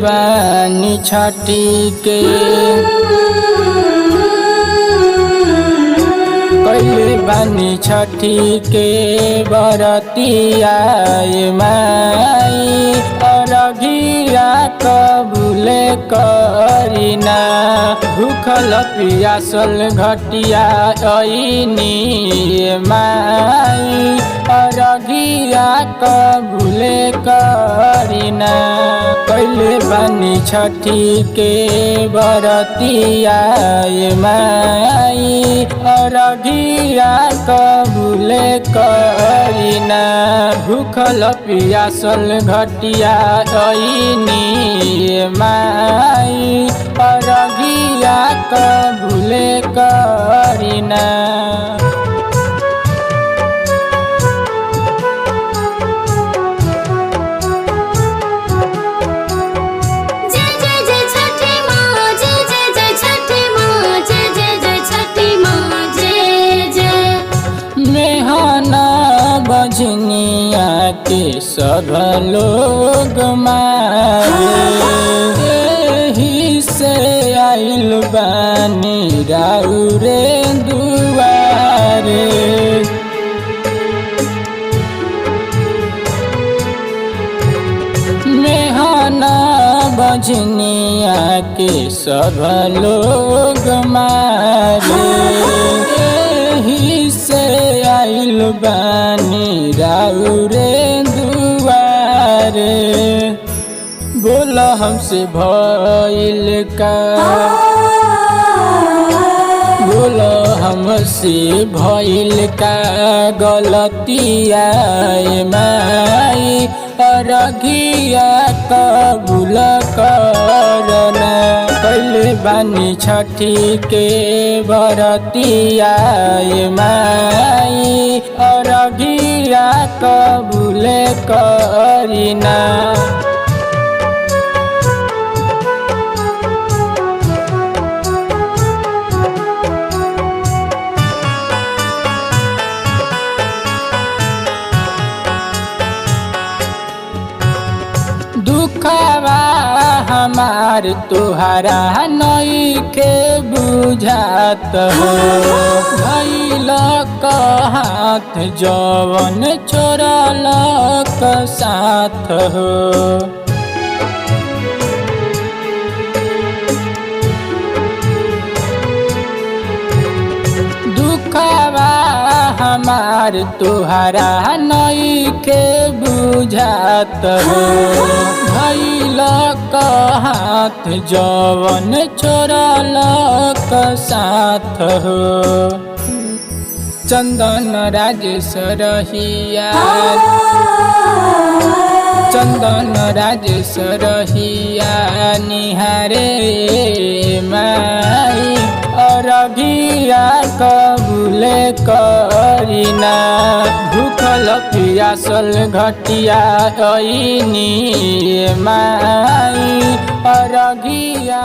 बानी छठी के, कैले बानी छठी के बरतिया माई, अरघिया कबूले करिना। भूखल पियासल घटिया ऐनी माई, अरघिया कबूले करिना। कैले बानी छठी के बरतिया माई, अरघिया कबूले करिना। भूखल पियासल घटिया ऐनी माई, अरघिया कबूले करिना। जय जय जय छठी माँ, जय जय जय छठी माँ, जय जय जय छठी माँ, जय जय। मेहना बजनिया के सब लोग मारे, एही से आइल बानी राउरे दुआरे। मेहना बजनिया के सब लोग मारे, एही से आइल बानी राउरे दुआरे। बोल हमसे भइल का, बोल हमसे भइल का गलतिया माई, अरघिया कबूल करना। कैले बानी छठी के बरतिया माई, अरघिया कबूल करिना। दुखवा हमार तुहरा नइखे बुझात हो, धैल हाथ जवन छोड़ल साथ हो। दुखवा हमार तुहरा नइखे बुझात हो, धैल हाथ जवन छोड़ल साथ हो। चंदन राजेश रहिया, चंदन राजेश रहिया निहारे माई, अरघिया कबूले करिना। भूखल पियासल घटिया ऐनी माई, अरघिया।